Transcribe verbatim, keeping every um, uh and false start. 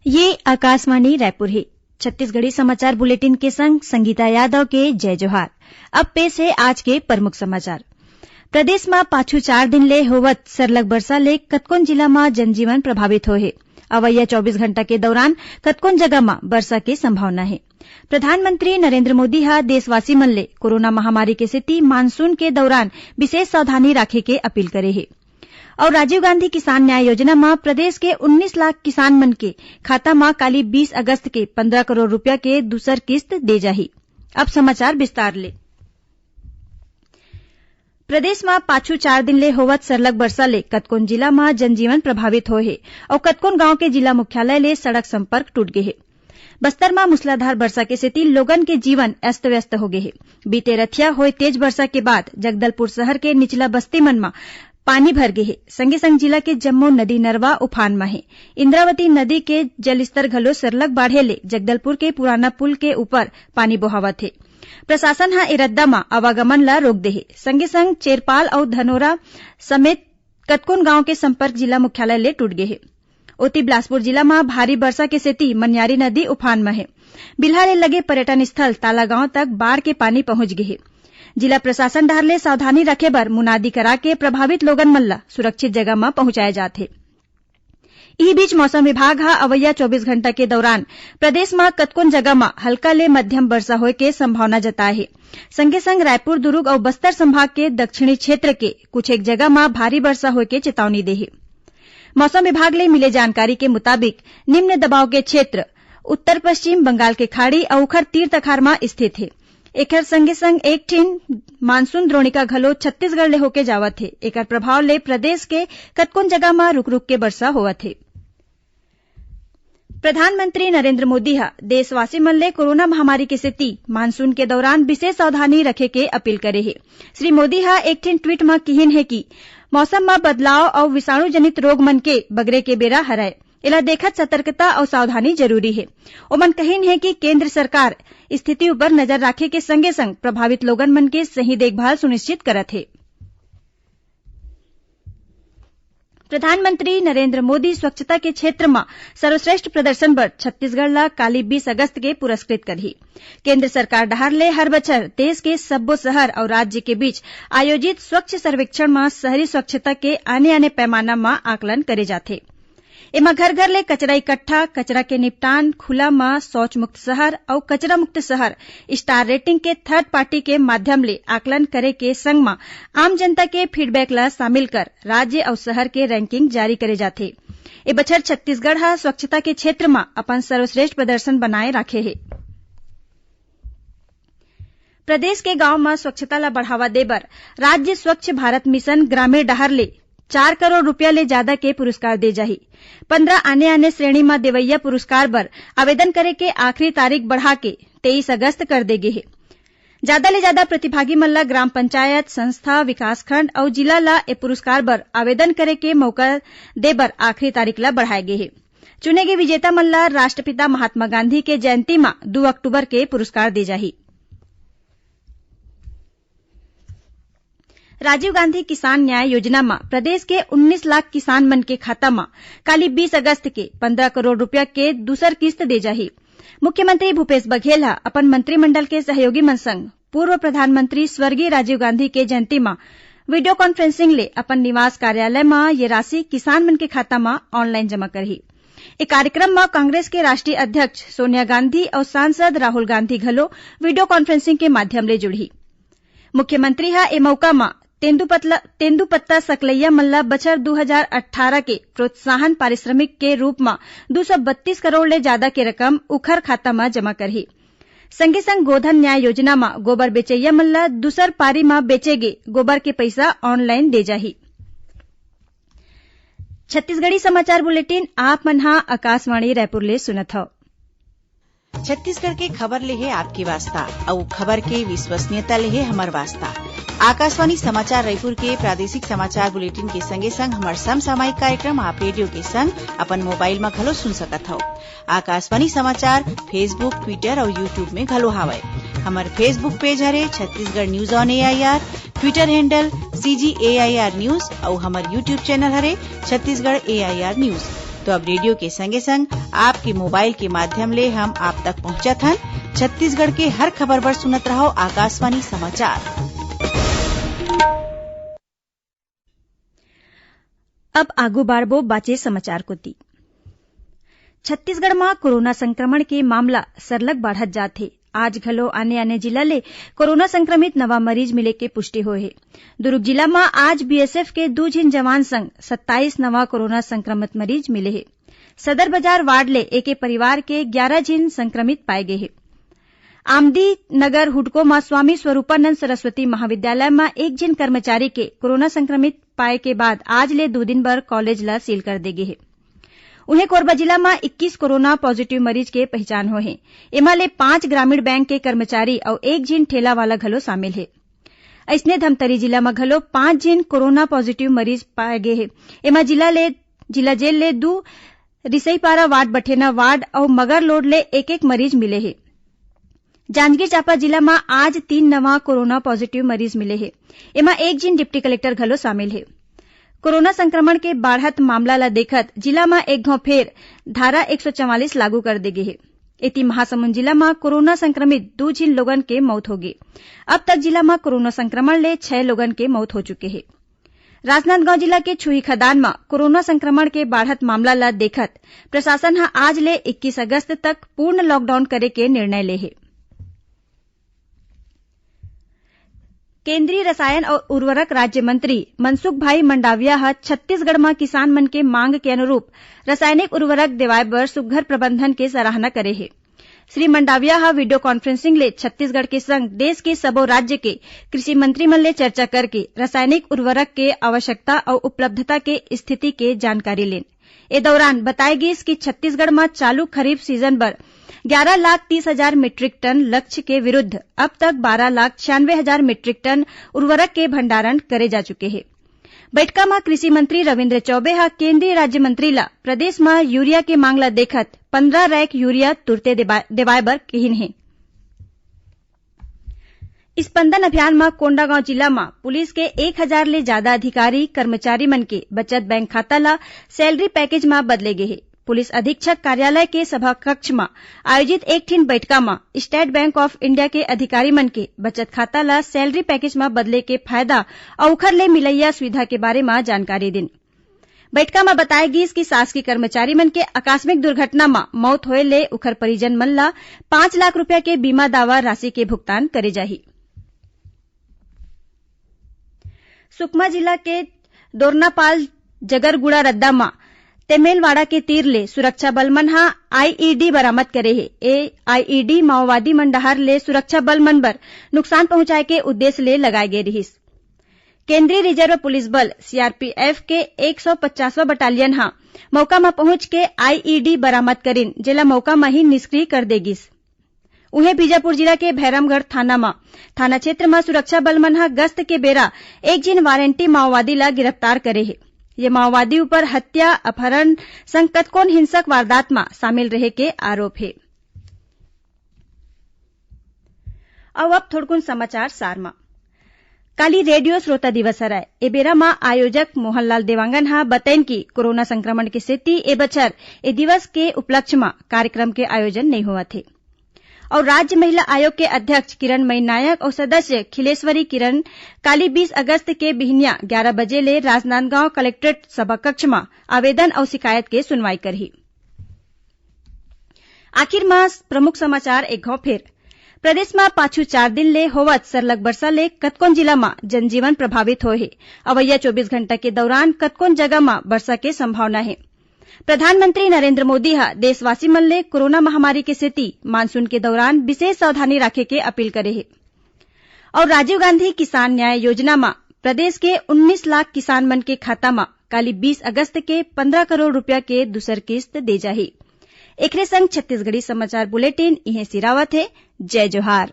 ये आकाशवाणी रायपुर हे। छत्तीसगढ़ी समाचार बुलेटिन के संग संगीता यादव के जय जोहार। अब पेश हे आज के प्रमुख समाचार। प्रदेश म पाछू चार दिन ले होवत सरलग बरसा ले कतकोन जिला म जनजीवन प्रभावित होए हे। अवइया चौबीस घंटा के दौरान कतकोन जगह म बरसा के संभावना हे। प्रधानमंत्री नरेंद्र मोदी ह देशवासी मन ले कोरोना महामारी के सेती मानसून के दौरान विशेष सावधानी राखे के अपील करे हे। अउ राजीव गांधी किसान न्याय योजना म प्रदेश के उन्नीस लाख किसान मन के खाता म काली बीस अगस्त के पन्द्रह करोड़ रुपया के दूसर किस्त दे जाही। अब समाचार विस्तार ले। प्रदेश म पाछू चार दिन ले होवत सरलग बरसा ले कतकोन जिला म जनजीवन प्रभावित होए हे अउ कतकोन गांव के जिला मुख्यालय ले सड़क संपर्क टूट गे हे। बस्तर म मूसलाधार बरसा के सेती लोगन के जीवन अस्त-व्यस्त हो गे हे। बीते रथिया होए तेज बरसा के बाद जगदलपुर शहर के निचला बस्ती मन म पानी भर गे हे। संगे संग जिला के जम्मो नदी नरवा उफान म हे। इंद्रावती नदी के जलस्तर घलो सरलग बाढ़े ले जगदलपुर के पुराना पुल के ऊपर पानी बोहावत हे। प्रशासन ह ए रद्दा म आवागमन ल रोक दे हे। संगे संग चेरपाल अउ धनोरा समेत कतकोन गांव के संपर्क जिला मुख्यालय ले टूट गे हे। ओती बिलासपुर जिला म भारी बरसा के सेती मनियारी नदी उफान म हे। बिल्हा ले लगे पर्यटन स्थल तालागांव तक बाढ़ के पानी पहुंच गे हे। जिला प्रशासन डहार ले सावधानी रखे बर मुनादी करा के प्रभावित लोगन मन ल सुरक्षित जगह म पहुंचाए जात हे। इही बीच मौसम विभाग ह अवइया चौबीस घंटा के दौरान प्रदेश म कतकोन जगह म हल्का ले मध्यम बरसा होए के संभावना जताए हे। संगे संग रायपुर, दुरूग अउ बस्तर संभाग के दक्षिणी क्षेत्र के कुछ एक जगह म भारी बरसा होए के चेतावनी दे हे। मौसम विभाग ले मिले जानकारी के मुताबिक, निम्न दबाव के क्षेत्र उत्तर पश्चिम बंगाल के खाड़ी अउ ओखर तीर तखार म स्थित हे। एखर संगे संग एक ठिन मानसून द्रोणिका घलो छत्तीसगढ़ ले होके जावत हे। एकर प्रभाव ले प्रदेश के कतकोन जगह म रुक रुक के बरसा होवत हे। प्रधानमंत्री नरेंद्र मोदी ह देशवासी मन ले कोरोना महामारी के सेती मानसून के दौरान विशेष सावधानी रखे के अपील करे हे। श्री मोदी ह एक ठिन ट्वीट म किहिन हे कि मौसम म बदलाव अउ विषाणु जनित रोग मन के बगरे के बेरा हरय। एला देखत सतर्कता अउ सावधानी जरूरी हे। ओमन कहिन हे कि केंद्र सरकार स्थिति ऊपर नजर राखे के संगे संग प्रभावित लोगन मन के सही देखभाल सुनिश्चित करत हे। प्रधानमंत्री नरेंद्र मोदी स्वच्छता के क्षेत्र म सर्वश्रेष्ठ प्रदर्शन बर छत्तीसगढ़ ल काली बीस अगस्त के पुरस्कृत करही। केंद्र सरकार डहार ले हर बछर देश के सब्बो शहर अउ राज्य के बीच आयोजित स्वच्छ सर्वेक्षण म शहरी स्वच्छता के आने-आने पैमाना म आकलन करे जाथे। एमा घर-घर ले कचरा इकट्ठा, कचरा के निपटान, खुला म शौच मुक्त शहर अउ कचरा मुक्त शहर स्टार रेटिंग के थर्ड पार्टी के माध्यम ले आकलन करे के संग म आम जनता के फीडबैक ल शामिल कर राज्य अउ शहर के रैंकिंग जारी करे जाथे। ए बछर छत्तीसगढ़ ह स्वच्छता के क्षेत्र म अपन सर्वश्रेष्ठ प्रदर्शन बनाए राखे हे। प्रदेश के गांव म स्वच्छता ल बढ़ावा दे बर राज्य स्वच्छ भारत मिशन ग्रामीण डहार ले चार करोड़ रुपया ले जादा के पुरस्कार दे जाही। पन्द्रह आने-आने श्रेणी म देवइया पुरस्कार बर आवेदन करे के आखिरी तारीख बढ़ा के तेईस अगस्त कर दे गे हे। जादा ले जादा प्रतिभागी मन ल ग्राम पंचायत, संस्था, विकासखंड अउ जिला ल ए पुरस्कार बर आवेदन करे के मौका दे बर आखिरी तारीख ल बढ़ाए गे हे। चुने गे विजेता मन ल राष्ट्रपिता महात्मा गांधी के जयंती म दू अक्टूबर के पुरस्कार दे जाही। राजीव गांधी किसान न्याय योजना म प्रदेश के उन्नीस लाख किसान मन के खाता म काली बीस अगस्त के पन्द्रह करोड़ रुपया के दूसर किस्त दे जाही। मुख्यमंत्री भूपेश बघेल ह अपन मंत्रिमंडल के सहयोगी मन संग पूर्व प्रधानमंत्री स्वर्गीय राजीव गांधी के जयंती म वीडियो कॉन्फ्रेंसिंग ले अपन निवास कार्यालय म ये राशि किसान मन के खाता म ऑनलाइन जमा करही। ए कार्यक्रम म कांग्रेस के राष्ट्रीय अध्यक्ष सोनिया गांधी अउ सांसद राहुल गांधी घलो वीडियो कॉन्फ्रेंसिंग के माध्यम ले जुड़ही। मुख्यमंत्री ह ए मउका म तेंदूपतला-, तेंदूपत्ता सकलइया मन ल बछर दू हजार अट्ठारह के प्रोत्साहन पारिश्रमिक के रूप म दू सौ बत्तीस करोड़ ले जादा के रकम उखर खाता म जमा करही। संगे संग गोधन न्याय योजना म गोबर बेचइया मन ल दूसर पारी म बेचे गे गोबर के पइसा ऑनलाइन दे जाही। छत्तीसगढ़ी समाचार बुलेटिन आप मन ह आकाशवाणी रायपुर ले सुनत हव। छत्तीसगढ़ के खबर ले हे आपके वास्ता, अउ खबर के विश्वसनीयता ले हे हमर वास्ता। आकाशवाणी समाचार रायपुर के प्रादेशिक समाचार बुलेटिन के संगे संग हमर समसामयिक कार्यक्रम आप रेडियो के संग अपन मोबाइल म घलो सुन सकत हव। आकाशवाणी समाचार Facebook, Twitter अउ YouTube में घलो हावय। हमर Facebook पेज हरे Chhattisgarh news on AIR, Twitter handle CG AIR news अउ हमर YouTube चैनल हरे छत्तीसगढ़ एआईआर न्यूज। तो अब रेडियो के संगे संग आपके मोबाइल के माध्यम ले हम आप तक पहुंचत हन। छत्तीसगढ़ के हर खबर बर सुनत रहव आकाशवाणी समाचार। अब आगू बाढ़बो बाचे समाचार कोति। छत्तीसगढ़ म कोरोना संक्रमण के मामला सरलग बाढ़त जात हे। आज घलो आने-आने जिला ले कोरोना संक्रमित नवा मरीज मिले के पुष्टि होए हे। दुर्ग जिला म आज बीएसएफ के दू झिन जवान संग सत्ताईस नवा कोरोना संक्रमित मरीज मिले हे। सदर बाजार वार्ड ले एके परिवार के ग्यारा झिन संक्रमित पाए गे हे। आमदी नगर हुडको म स्वामी स्वरूपानंद सरस्वती महाविद्यालय म एक झिन कर्मचारी के कोरोना संक्रमित पाए के बाद आज ले दू दिन बर कॉलेज ल सील कर दे गे हे। उहें, कोरबा जिला म इक्कीस कोरोना पॉजिटिव मरीज के पहिचान होए हे। एमा ले पांच ग्रामीण बैंक के कर्मचारी अउ एक झिन ठेला वाला घलो शामिल हे। अइसने, धमतरी जिला म घलो पांच झिन कोरोना पॉजिटिव मरीज पाए गे हे। एमा जिला ले, जिला जेल ले दू, रिसईपारा वार्ड, बठेना वार्ड अउ मगर रोड ले एक-एक मरीज मिले हे। जांजगीर चांपा जिला म आज तीन नवा कोरोना पॉजिटिव मरीज मिले हे। एमा एक झिन डिप्टी कलेक्टर घलो शामिल हे। कोरोना संक्रमण के बाढ़त मामला ल देखत जिला म एक घौं फेर धारा एक सौ चवालीस लागू कर दे गे हे। एती, महासमुंद जिला म कोरोना संक्रमित दू झिन लोगन के मौत होगे। अब तक जिला म कोरोना संक्रमण ले छह लोगन के मौत हो चुके हे। राजनांदगांव जिला के छुही खदान म कोरोना संक्रमण के बाढ़त मामला ल देखत प्रशासन ह आज ले इक्कीस अगस्त तक पूर्ण लॉकडाउन करे के निर्णय ले हे। केंद्रीय रसायन अउ उर्वरक राज्य मंत्री मनसुख भाई मंडाविया ह छत्तीसगढ़ म किसान मन के मांग के अनुरूप रासायनिक उर्वरक देवाय बर सुग्घर प्रबंधन के सराहना करे हे। श्री मंडाविया ह वीडियो कॉन्फ्रेंसिंग ले छत्तीसगढ़ के संग देश के सबो राज्य के कृषि मंत्री मन ले चर्चा करके रासायनिक उर्वरक के आवश्यकता अउ उपलब्धता के स्थिति के जानकारी लेन। ए दौरान बताय गिस कि छत्तीसगढ़ म चालू खरीफ सीजन बर ग्यारा लाख तीस हजार मीट्रिक टन लक्ष्य के विरुद्ध अब तक बारा लाख छियानवे हजार मीट्रिक टन उर्वरक के भंडारण करे जा चुके हे। बइठका म कृषि मंत्री रविन्द्र चौबे ह केंद्रीय राज्य मंत्री ल प्रदेश म यूरिया के मांग ल देखत पंद्रह रैक यूरिया तुरते देबा-, देवाय बर किहिन हे। स्पंदन अभियान म कोंडागांव जिला म पुलिस के एक हजार ले जादा अधिकारी, कर्मचारी मन के बचत बैंक खाता ल सैलरी पैकेज म बदले गे हे। पुलिस अधीक्षक कार्यालय के सभा कक्ष म आयोजित एक ठिन बइठका म स्टेट बैंक ऑफ इंडिया के अधिकारी मन के बचत खाता ल सैलरी पैकेज म बदले के फायदा अउ उखर ले मिलइया सुविधा के बारे म जानकारी दिन। बइठका म बताय गिस कि शासकीय कर्मचारी मन के आकस्मिक दुर्घटना म मौत होए ले उखर परिजन मन ल पांच लाख रूपिया के बीमा दावा राशि के भुगतान करे जाही। सुकमा जिला के दोरनापाल जगरगुड़ा रद्दा म तेमेलवाड़ा के तीर ले सुरक्षा बल मन ह आईईडी बरामद करे हे। ए आईईडी माओवादी मन डहार ले सुरक्षा बल मन बर नुकसान पहुंचाए के उद्देश्य ले लगाए गे रिहिस। केंद्रीय रिजर्व पुलिस बल, सीआरपीएफ, के एक सौ पचासवां बटालियन ह मौका म पहुंच के आईईडी बरामद करिन, जेला मौका म ही निष्क्रिय कर दे गिस। उहें, बीजापुर जिला के भैरमगढ़ थाना म, थाना क्षेत्र म सुरक्षा बल मन ह गश्त के बेरा एक झिन वारंटी माओवादी ल गिरफ्तार करे हे। ये माओवादी ऊपर हत्या, अपहरण संग कतकोन हिंसक वारदात म शामिल रहे के आरोप हे। अउ अब थोड़कुन समाचार सार म। काली रेडियो श्रोता दिवस हरय। ए बेरा म आयोजक मोहनलाल देवांगन ह बतइन कि कोरोना संक्रमण के सेती ए बछर ए दिवस के उपलक्ष्य म कार्यक्रम के आयोजन नइ होवत हे। अउ राज्य महिला आयोग के अध्यक्ष किरणमयी नायक अउ सदस्य खिलेश्वरी किरण काली बीस अगस्त के बिहनिया ग्यारा बजे ले राजनांदगांव कलेक्ट्रेट सभा कक्ष म आवेदन अउ शिकायत के सुनवाई करही। आखिर म प्रमुख समाचार एक घौं फेर। प्रदेश म पाछू चार दिन ले होवत सरलग बरसा ले कतकोन जिला म जनजीवन प्रभावित होए हे। अवइया चौबीस घंटा के दौरान कतकोन जगह म बरसा के संभावना हे। प्रधानमंत्री नरेंद्र मोदी ह देशवासी मन ले कोरोना महामारी के सेती मानसून के दौरान विशेष सावधानी राखे के अपील करे हे। अउ राजीव गांधी किसान न्याय योजना म प्रदेश के उन्नीस लाख किसान मन के खाता म काली बीस अगस्त के पंद्रह करोड़ रूपिया के दूसर किस्त दे जाही। एखरे संग छत्तीसगढ़ी समाचार बुलेटिन इहें सिरावत हे। जय जोहार।